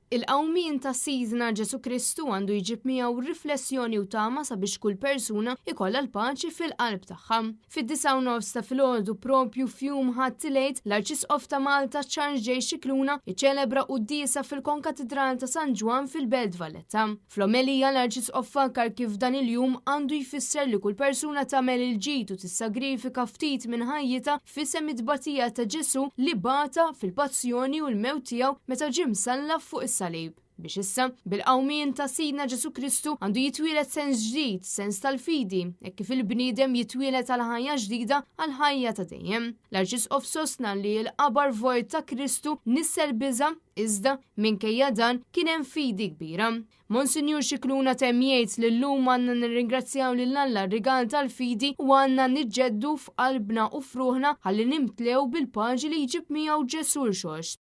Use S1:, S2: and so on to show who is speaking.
S1: Il-qawmien ta' Sidna Ġesù Kristu għandu jġib miegħu riflessjoni u tama sabiex kull persuna ikollha l-paċi fil-qalb tagħha. Fid-9:30 ta' filgħodu propju f'jum Ħadd il-Għid, l-Arċisqof ta' Malta Charles J. Scicluna iċċelebra quddiesa fil-Konkatidral ta' San Ġwann fil-Belt Valletta. Fl-omelija l-Arċisqof fakkar kif dan il-jum għandu jfisser li kull persuna tagħmel il-ġid u tissagrifika ftit minn ħajjitha f'isem it-tbatija ta' Ġesù li bata fil-passjoni u l-mewt tiegħu meta ġie msallab fuq is-salib. Biex issa, bil-qawmien ta' Sidna Ġesù Kristu għandu jitwieled sens ġdid, sens tal-fidi, hekk kif il-bniedem jitwieled għal ħajja ġdida, għal ħajja ta' dejjem. L-Arċisqof sostna li l-qabar vojt ta' Kristu nissel biża' iżda minkejja dan kien hemm fidi kbira. Monsinjur Scicluna temm jgħid li llum għandna nirringrazzjaw lil Alla r-rigal tal-fidi u għandna niġġeddu f'qalbna u f'ruħna ħalli nimtlew bil-paċi li jġib miegħu Ġesù Rxoxt.